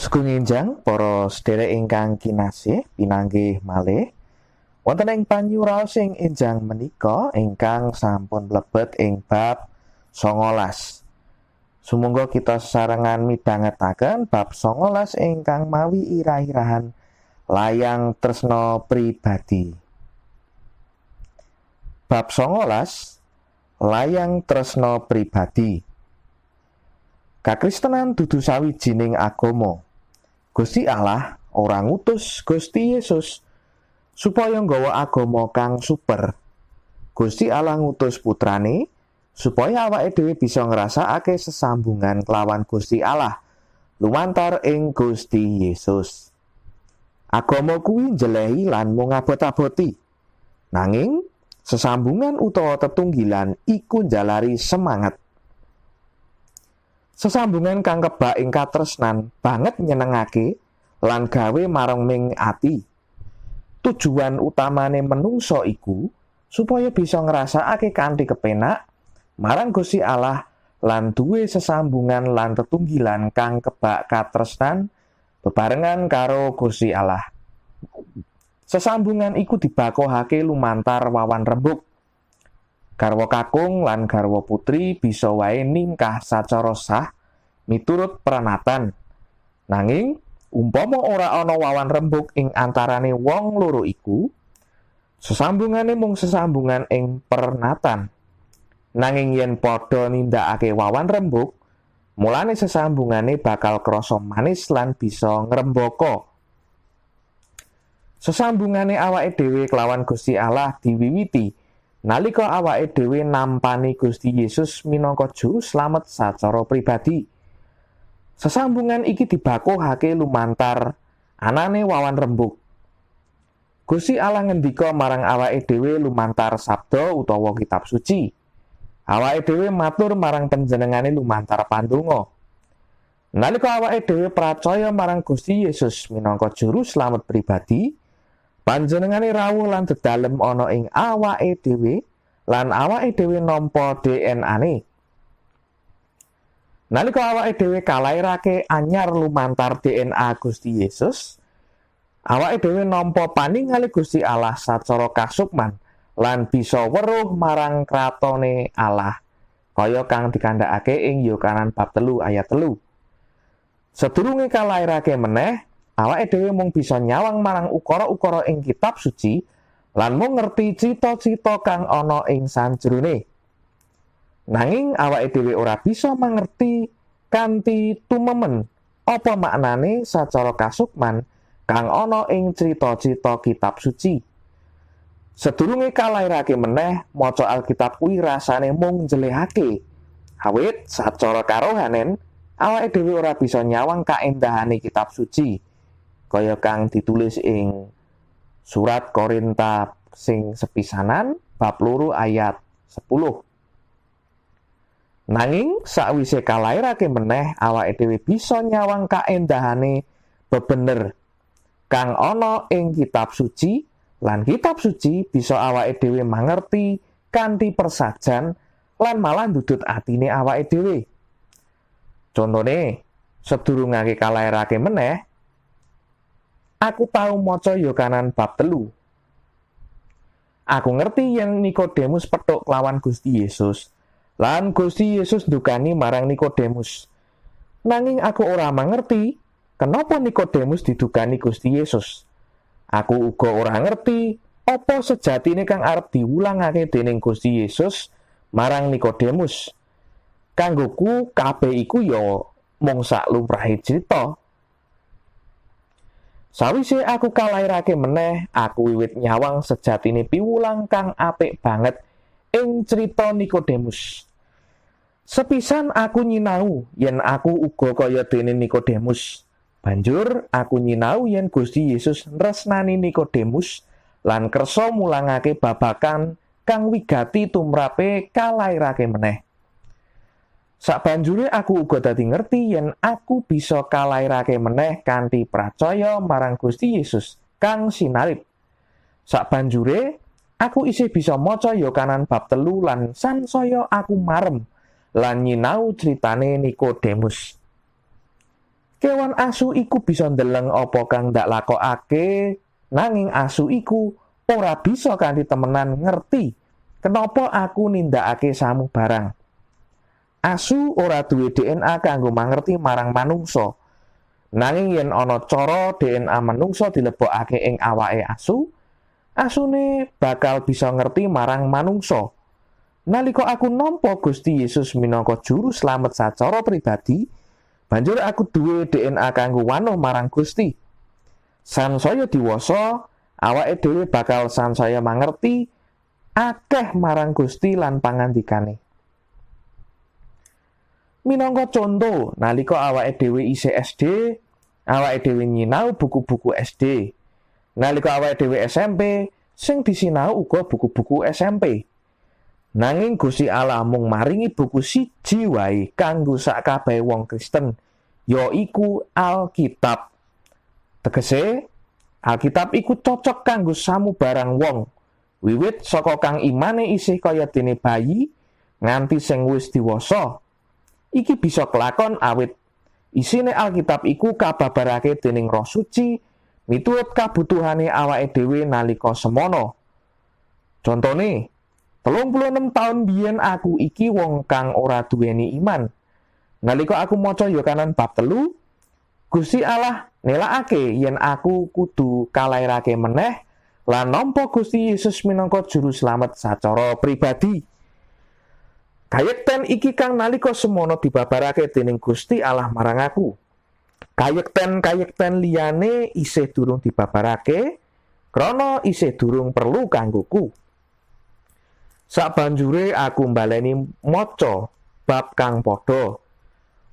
Sugeng enjang para sedherek ingkang kinasih, pinanggih malih wonten ing panyuraos ing enjang menika ingkang sampun mlebet ing bab 19. Sumangga kita sesarengan midhangetaken bab 19 ingkang mawi irah-irahan layang tresna pribadi. Bab 19, layang tresna pribadi. Kakristenan dudu sawijining agama. Gusti Allah ora ngutus Gusti Yesus supaya nggawa agama kang super. Gusti Allah ngutus putrane supaya awake dhewe bisa ngrasakake sesambungan kelawan Gusti Allah lumantar ing Gusti Yesus. Agama kuwi njelehi lan mung ngabot-aboti. Nanging sesambungan utawa tetunggilan iku njalari semangat. Sesambungan kang kebak ing katresnan banget nyenengake lan gawe mareming ati. Tujuan utamane menungso iku supaya bisa ngrasakake kanthi kepenak marang Gusti Allah lan duwe sesambungan lan tetunggilan kang kebak katresnan bebarengan karo Gusti Allah. Sesambungan iku dibakohake lumantar wawan rembug. Garwa kakung lan garwa putri bisa wae ningkah sacara sah miturut pranatan. Nanging umpama ora ana wawan rembug ing antarane wong loro iku, sesambungane mung sesambungan ing pernatan. Nanging yen padha nindakake wawan rembug, mulane sesambungane bakal krasa manis lan bisa ngrembaka. Sesambungane awake dhewe kelawan Gusti Allah diwiwiti nalika awake dhewe nampani Gusti Yesus minangka juru slamet sacara pribadi. Sesambungan iki dibakohake lumantar anane wawan rembug. Gusti Allah ngendika marang awake dhewe lumantar sabda utawa kitab suci. Awake dhewe matur marang panjenengane lumantar pandonga. Nalika awake dhewe pracaya marang Gusti Yesus minangka juru slamet pribadi, panjenengane rawuh lan dedalem ana ing awake dhewe lan awake dhewe nampa DNA-ne. Nalika awake dhewe kalairake anyar lumantar DNA Gusti Yesus, awake dhewe nampa paningali Gusti Allah sacara kasukman lan bisa weruh marang kratone Allah kaya kang dikandhakake ing Yohanes bab 3 ayat 3. Sedurunge kalairake meneh, awake dhewe mung bisa nyawang marang ukara-ukara ing kitab suci lan mung ngerti crita-crita kang ana ing sanjerone. Nanging awake dhewe ora bisa mangerti kanthi tumemen apa maknane sacara kasukman kang ana ing crita-crita kitab suci. Sedurunge kalairake meneh, maca Alkitab kuwi rasane mung njelehake. Awit sacara karohanen, awake dhewe ora bisa nyawang kaendahane kitab suci kaya kang ditulis ing surat Korinta sing sepisanan bab 2 ayat 10. Nanging sakwise kalairake meneh, awake dhewe bisa nyawang kaendahane bebener kang ana ing kitab suci lan kitab suci bisa awake dhewe mangerti kanthi persajan lan malah ndudut atine awake dhewe. Contone, sedurunge kalairake meneh, aku tau maca Yohanes bab 3. Aku ngerti yen Nikodemus petuk kelawan Gusti Yesus lan Gusti Yesus ndukani marang Nikodemus. Nanging aku ora mangerti kenapa Nikodemus didukani Gusti Yesus. Aku uga ora ngerti apa sejatine kang arep diwulangake dening Gusti Yesus marang Nikodemus. Kanggoku kabeh iku ya mung sak lumrahe crita. Sawise aku kalairake meneh, aku wiwit nyawang sejatine piwulang kang apik banget ing crita Nikodemus. Sepisan aku nyinau yen aku uga kaya dene Nikodemus. Banjur aku nyinau yen Gusti Yesus nresnani Nikodemus lan kersa mulangake babagan kang wigati tumrape kalairake meneh. Sabanjure aku uga dadi ngerti yen aku bisa kalairake meneh kanthi pracaya marang Gusti Yesus kang sinalib. Sabanjure aku isih bisa maca Yohanes bab 3 lan sansaya aku marem lan nyinau critane Nikodemus. Kewan asu iku bisa ndeleng apa kang ndak lakokake, nanging asu iku ora bisa kanthi temenan ngerti kenapa aku nindakake samu barang. Asu ora duwe DNA kanggo mangerti marang manungsa. Nanging yen ana cara DNA manungsa dilebokake ing awake asu, asune bakal bisa ngerti marang manungsa. Nalika aku nampa Gusti Yesus minangka juru slamet sacara pribadi, banjur aku duwe DNA kanggo wanuh marang Gusti. Sansaya diwasa, awake dhewe bakal sansaya mangerti akeh marang Gusti lan pangandikane. Minangka conto, nalika awake dhewe isih SD, awake dhewe nyinau buku-buku SD. Nalika awake dhewe SMP, sing disinau uga buku-buku SMP. Nanging Gusti Allah mung maringi buku siji wae kanggo sakabehe wong Kristen, yaiku Alkitab. Tegese, Alkitab iku cocok kanggo samubarang wong, wiwit saka kang imane isih kaya dene bayi nganti sing wis diwasa. Iki bisa kelakon awit isine Alkitab iku kababarake dening Roh Suci miturut kabutuhane awake dhewe nalika semono. Contone, 36 taun biyen aku iki wong kang ora duweni iman. Nalika aku maca Yohanan bab 3, Gusti Allah nelakake yen aku kudu kalairake meneh lan nampa Gusti Yesus minangka juru slamet sacara pribadi. Kayekten iki kang nalika semono dibabarake dening Gusti Allah marang aku. Kayekten-kayekten liyane isih durung dibabarake krana isih durung perlu kanggoku. Sabanjure aku mbaleni maca bab kang padha.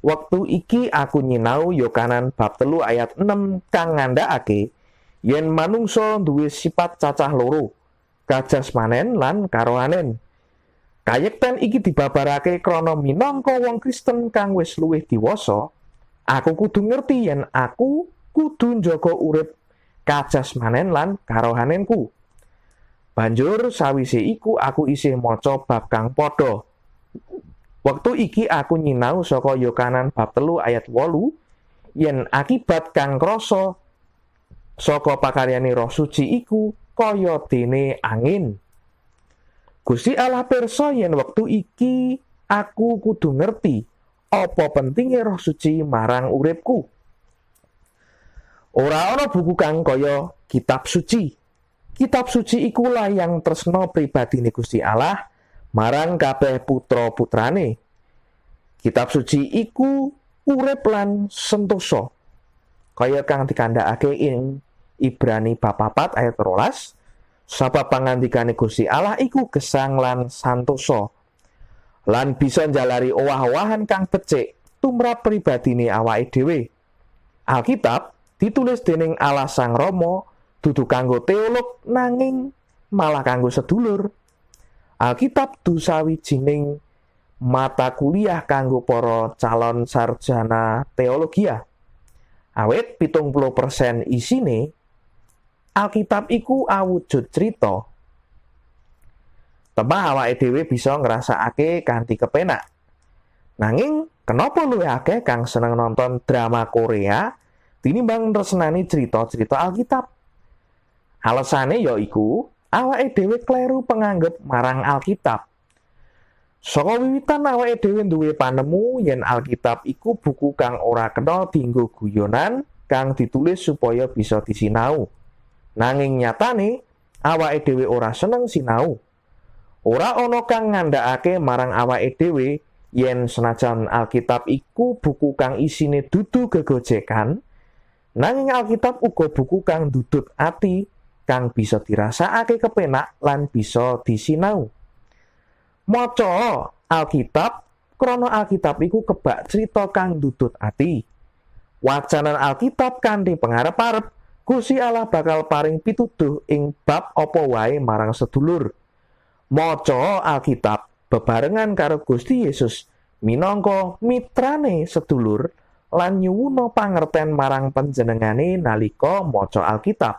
Wektu iki aku nyinau Yohanan bab 3 ayat 6 kang ngandhakake yen manungsa duwe sifat cacah loro, kajasmanen lan karohanen. Kayekten iki dibabarake krana minangka wong Kristen kang wis luwih diwasa, aku kudu ngerti yen aku kudu njaga urip kajasmanen lan karohanenku. Banjur sawise iku aku isih maca bab kang padha. Wektu iki aku nyinau saka Yohanan bab 3 ayat 8 yen akibat kang krasa saka pakaryane Roh Suci iku kaya dene angin. Gusti Allah pirsa yen wektu iki aku kudu ngerti apa pentinge Roh Suci marang uripku. Ora ana buku kang kaya Kitab Suci. Kitab Suci iku layang tresna pribadine Gusti Allah marang kabeh putra-putrane. Kitab Suci iku urip lan sentosa. Kaya kang dikandhakake ing Ibrani bab 4 ayat 12, sabab pangandikane Gusti Allah iku gesang lan santosa lan bisa njalari owah-owahan kang becik tumrap pribadine awake dhewe. Alkitab ditulis dening Allah Sang Rama dudu kanggo teolog nanging malah kanggo sedulur. Alkitab dudu sawijining mata kuliah kanggo para calon sarjana teologia. Awit 70% isine Alkitab iku awujud crita. Temah awake dhewe bisa ngrasakake kanthi kepenak. Nanging kenapa luwih akeh kang seneng nonton drama Korea tinimbang nresnani cerita-cerita Alkitab? Alesane ya iku awake dhewe kleru penganggep marang Alkitab. Saka wiwitan awake dhewe duwe panemu yen Alkitab iku buku kang ora kena dienggo guyonan kang ditulis supaya bisa disinau. Nanging nyatane awake dhewe ora seneng sinau. Ora ana kang ngandhakake marang awake dhewe yen senajan Alkitab iku buku kang isine dudu gegojekan, nanging Alkitab uga buku kang ndudut ati, kang bisa dirasakake kepenak lan bisa disinau. Maca Alkitab krana Alkitab iku kebak crita kang ndudut ati. Wacanen Alkitab kanthi pengarep-arep Gusti Allah bakal paring pituduh ing bab apa wae marang sedulur. Maca Alkitab bebarengan karo Gusti Yesus minangka mitrane sedulur lan nyuwuna pangerten marang panjenengane nalika maca Alkitab.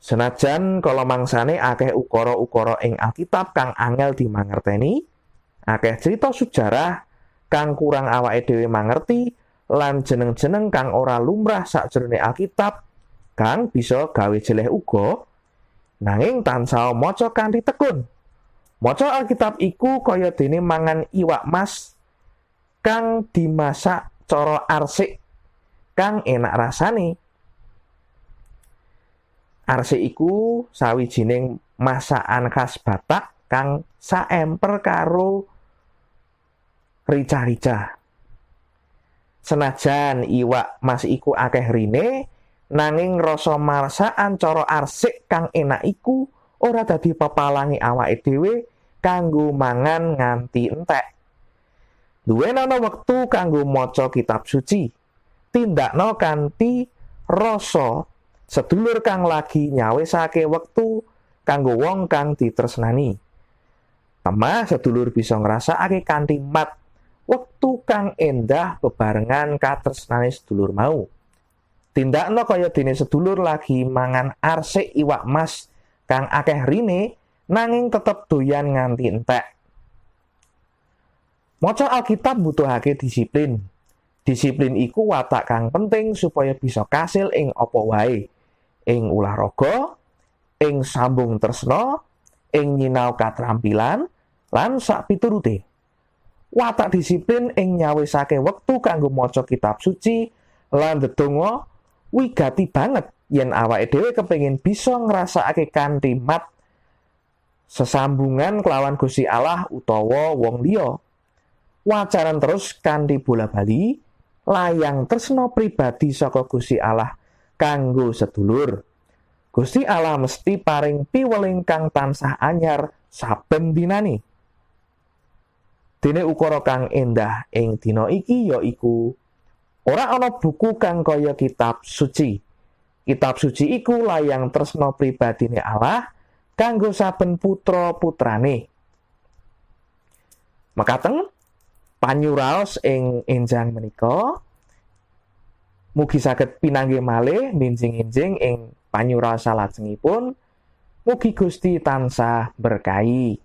Senajan kala mangsane akeh ukara-ukara ing Alkitab kang angel dimangerteni, akeh crita sejarah kang kurang awake dhewe mangerti lan jeneng-jeneng kang ora lumrah sakjroning Alkitab kang bisa gawe jeleh uga, nanging tansah maca kanthi tekun. Maca Alkitab iku kaya dene mangan iwak mas kang dimasak cara arsik kang enak rasane. Arsik iku sawijining masakan khas Batak kang saemper karo rica-rica. Senajan iwak mas iku akeh rine, nanging rasa masakan cara arsik kang enak iku ora dadi pepalange awake dhewe kanggo mangan nganti entek. Duwenana wektu kanggo maca kitab suci. Tindakno kanthi rasa sedulur kang lagi nyawisake wektu kanggo wong kang ditresnani. Temah sedulur bisa ngrasakake kanthi mat wektu kang endah bebarengan katresnane sedulur mau. Tindakno kaya dene sedulur lagi mangan arsik iwak mas kang akeh rine, nanging tetep doyan nganti entek. Maca Alkitab mbutuhake disiplin. Disiplin iku watak kang penting supaya bisa kasil ing apa wae. Ing olahraga, ing sambung tresna, ing nyinau katrampilan, lan sak piturute. Watak disiplin ing nyawisake wektu kanggo maca kitab suci lan ndedonga wigati banget yen awake dhewe kepengin bisa ngrasakake kanthi mat sesambungan kelawan Gusti Allah utawa wong liya. Wacanen terus kanthi bola-bali layang tresna pribadi saka Gusti Allah kanggo sedulur. Gusti Allah mesti paring piweling kang tansah anyar saben dinane. Dene ukara kang endah ing dina iki ya iku ora ana buku kang kaya kitab suci. Kitab suci iku layang tresna pribadine Allah kanggo saben putra-putrane. Mekaten panyuraos ing enjang menika, mugi saged pinanggih malih benjing-enjing ing panyuraos salajengipun. Mugi Gusti tansah berkahi.